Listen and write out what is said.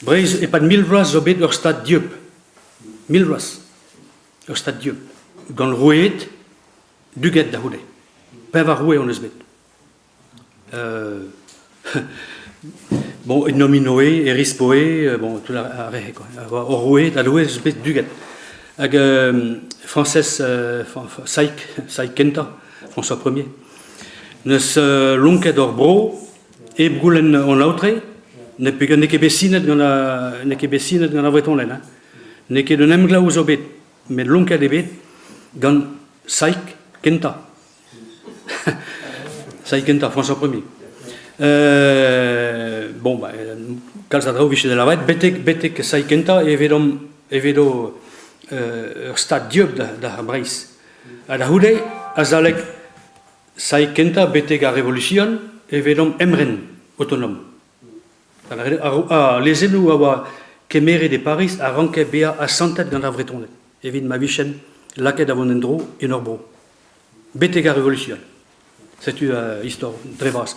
Breizh e-pad 1000 vloaz zo bet ur stad dieub. 1000 vloaz. Ur stad dieub. Gant roueed, duged da c'houde. Pevar roue hon eus bet. Bon, Nominoe, Erispoe, bon, tout ar re quoi. Hor roue, da roue eus bet duged. Hag Frañsez Saik, Saik kentañ, François Ier, n'eus lonket hor bro hep goulenn hon aotre, n'eo ket bet sinet gant n'eo ket bet sinet gant ar Vretoned. Hein. N'eo ket un emglev zo bet, met lonket eo bet gant Saik kentañ. Saik kentañ, François Ier. Bon, ba, kalz a draoù 'vije da lavaret, betek, betek Saik kentañ evelomp evedo ur stad dieub da, da Breizh. Ha da c'houde, azalek Saik kentañ betek ar Revolusion, evelomp emren autonom. Ar lezennoù a oa kemeret e Pariz a ranke bezañ asantet gant ar Vretoned evit ma vijent lakaet da vont en-dro en hor bro. Betek ar Revolusion. Setu istor dre vras.